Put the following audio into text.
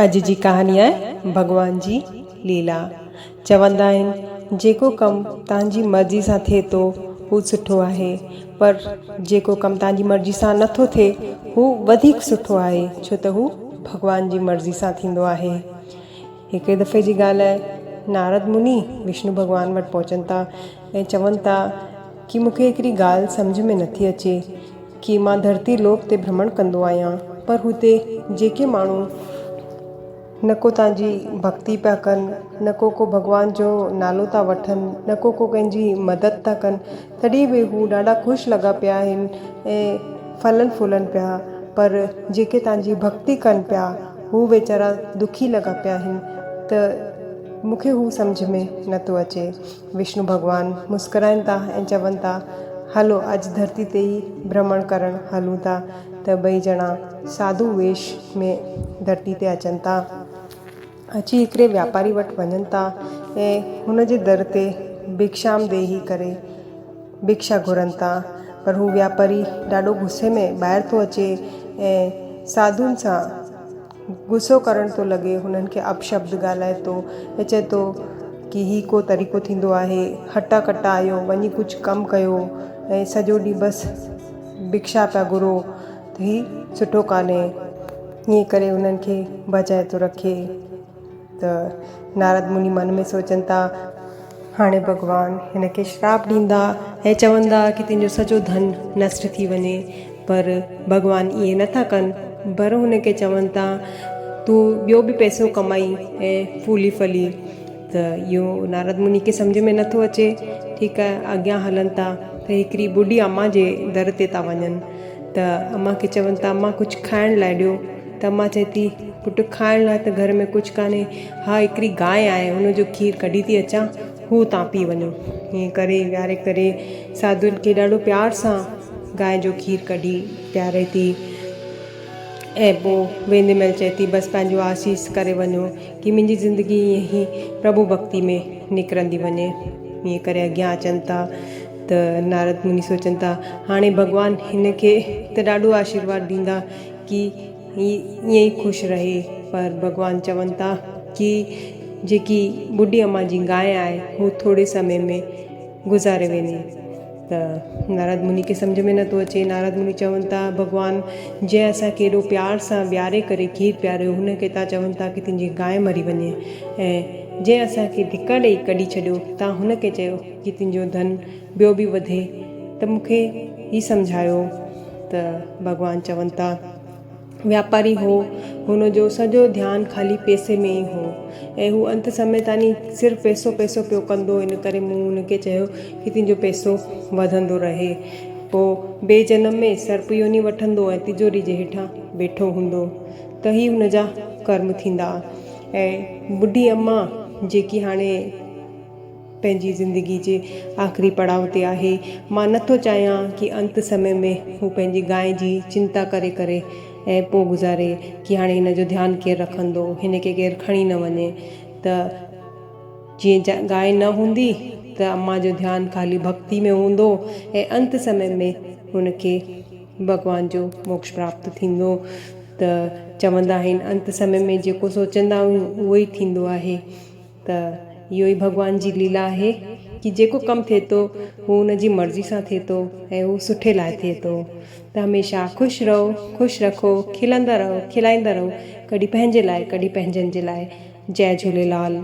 اڄ جي ڪهاڻي آهي ڀڳوان جي ليلا. چوندا آهن جيڪو ڪم توهان جي مرضي سان ٿئي ٿو هو سٺو آهي پر جيڪو ڪم توهان جي مرضي سان نٿو ٿئي هو وڌيڪ سٺو آهي ڇو ته هو ڀڳوان جي مرضي سان ٿيندو آهي. هڪڙي دفعي جي ڳالهه آهي نارد مني وشنو ڀڳوان وٽ پهچن ٿا ۽ چون ٿا ڪي مون کي هڪڙي ڳالهه سمجهه ۾ نٿي اچي ڪي مان ڌرتي لوڪ تي ڀرمڻ ڪندو آهيان پر هتي جيڪي ماڻهو نه ڪو توهان جي ڀڳتي پيا ڪن نه ڪو ڪو ڀڳوان جو نالو ٿا وٺن نه ڪو ڪو ڪنهن جي مدد ٿا ڪن تڏهن به هو ڏاڍا خوش لڳا پيا آهن ۽ ڦلن ڦولن پيا پر جيڪي توهان جي ڀڳتي ڪن پيا هو ويچارا دکي لڳا پيا آهن ته مون کي هو سمجهه ۾ نٿو اچي. وشنو ڀڳوان مسڪرائن ٿا ۽ چون ٿا، هلو اڄ ڌرتي تي ئي ڀرمڻ ڪرڻ هلون ٿا ته ٻئي ڄڻا ساڌو ويش ۾ ڌرتي تي اچن ٿا. اچي هڪڙي واپاري وٽ وڃن ٿا ۽ هن جي در تي ڀکشام ديهي ڪري ڀکشا گهرن ٿا پر هو واپاري ڏاڍو غصي ۾ ٻاهر ٿو اچي ۽ ساڌن سان غصو ڪرڻ ٿو لڳي، هنن کي اپشبد ڳالهائي ٿو ۽ چئي ٿو ڪي هي ڪو طريقو ٿيندو آهي، هٽا ڪٽا آهيو، وڃي ڪجهه ڪم ڪيو ۽ سڄو ڏينهن بس ڀکشا پيا گهرو ته هي سٺو ڪانهي. ائين ڪري هنن کي ڀڄائي ٿو رکي ته نارد مني من ۾ سوچن ٿا، هاڻي ڀڳوان هن کي شراپ ڏيندا ۽ چوندا ڪي تنهنجو سڄو ڌن نشٽ ٿي وڃي پر ڀڳوان ائين نه ٿا ڪن پر هن کي چون ٿا تون ٻيو به پئسو ڪمائي ۽ ڦولي ڦلي ته اهو نارد مني کي سمجهه ۾ نٿو اچي ٺيڪ آهي اڳيان هلن ٿا ته هڪڙي ٻڍي امان جي در تي ٿا وڃن ته امان کي چون ٿا امان ڪجهه کائڻ لاء ڏيو ته امان چئي ٿي، پٽ کائڻ لاء ته گهر ۾ ڪجهه ڪانهي، ها هڪڙي گانء آهي، ان جو کير ڪڍي ٿي اچان، هو تان پي وڃو. ائين ڪري ويهاري ڪري ساڌوئن کي ڏاڍو پيار سان گانء جو کير ڪڍي پياري ٿي ۽ پوء ويندي مهل چئي ٿي، بس پنهنجو آسيس ڪري وڃو ڪي منهنجي زندگي ائين ئي پرڀو ڀڳتي ۾ نڪرندي وڃي. ائين ڪري اڳيان اچن ٿا ته نارد مني سوچن ٿا، هاڻي ڀڳوان هن کي ته ڏاڍو آشيرواد ڏيندا، ڪي هي ائين ئي خوش رهي پر ڀڳوان چون ٿا ڪي جيڪي ٻڍي امان جي گانء آهي هو ٿوري سمي ۾ گذاري ويندي ته نارد مني کي سمجهه ۾ نٿو اچي نارد مني چون ٿا ڀڳوان جنهن اسان کي ايڏو پيار سان ويهاري ڪري کير پياريو هن کي تان چون ٿا ڪي تنهنجي گانء مري وڃي ۽ جنهن اسان کي ڌڪا ڏئي ڪڍي ڇڏيو تان هن کي چيو ڪي تنهنجو ڌن ٻيو به وڌي ته مون کي هي سمجهايو ته ڀڳوان چون ٿا، وياپاري هو، هن جو سڄو ڌيان خالي پئسي ۾ ئي هو ۽ هو انت سمي تائين صرف پئسو پئسو پيو ڪندو هو، ان ڪري مون هن کي چيو ڪي تنهنجو پئسو وڌندو رهي. پوء ٻئي جنم ۾ سرپ يوني وٺندو ۽ تجوري جي هيٺان ويٺو هوندو ته هي هن جا ڪرم ٿيندا ۽ ٻڍي امان جيڪي هاڻي پنهنجي زندگي جي آخري پڙاء تي آهي. مان نه ٿو چاهيان ڪي انت سمي ۾ هو پنهنجي گانء جي چنتا ڪري ڪري ۽ پوء گذاري ڪي هاڻي هن جو ڌيان ڪير رکندو، هن کي ڪير کڻي نه وڃي ته جيئن گانء نه هوندي ته امان جو ڌيان خالي ڀڳتي ۾ هوندو ۽ انت سمي ۾ هن کي ڀڳوان جو موڪش پراپت ٿيندو ته چوندا آهن انت سمي ۾ جيڪو سوچندا آهيون اهو ئي ٿيندو آهي. ته اهو ئي ڀڳوان جي ليلا آهي ڪي جيڪو ڪم ٿئي ٿو هو ان جي مرضي سان ٿئي ٿو ۽ هو سٺي لاء ٿئي ٿو ته هميشه خوش رهو خوش رکو کلندا رهو کلائيندا رهو ڪڏهن پنهنجي لاء ڪڏهن پنهنجن جي لاء جئي جهوليلال.